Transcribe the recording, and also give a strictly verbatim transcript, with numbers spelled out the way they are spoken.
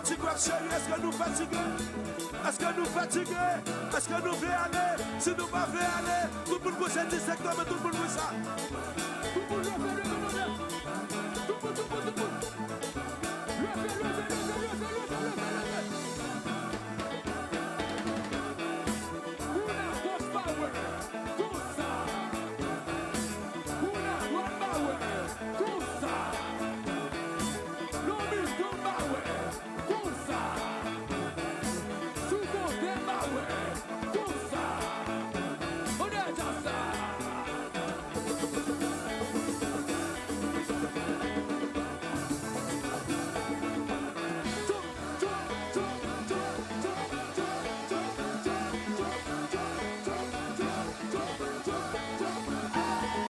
Ti gwèp cheri, èske nou fatige? Èske nou fatige? Èske nou vle ale? Si nou pa vle ale, tout moun bouche distenkteman, tout moun bouche. Tout moun leve, leve, leve. Tout moun, tout moun, tout moun.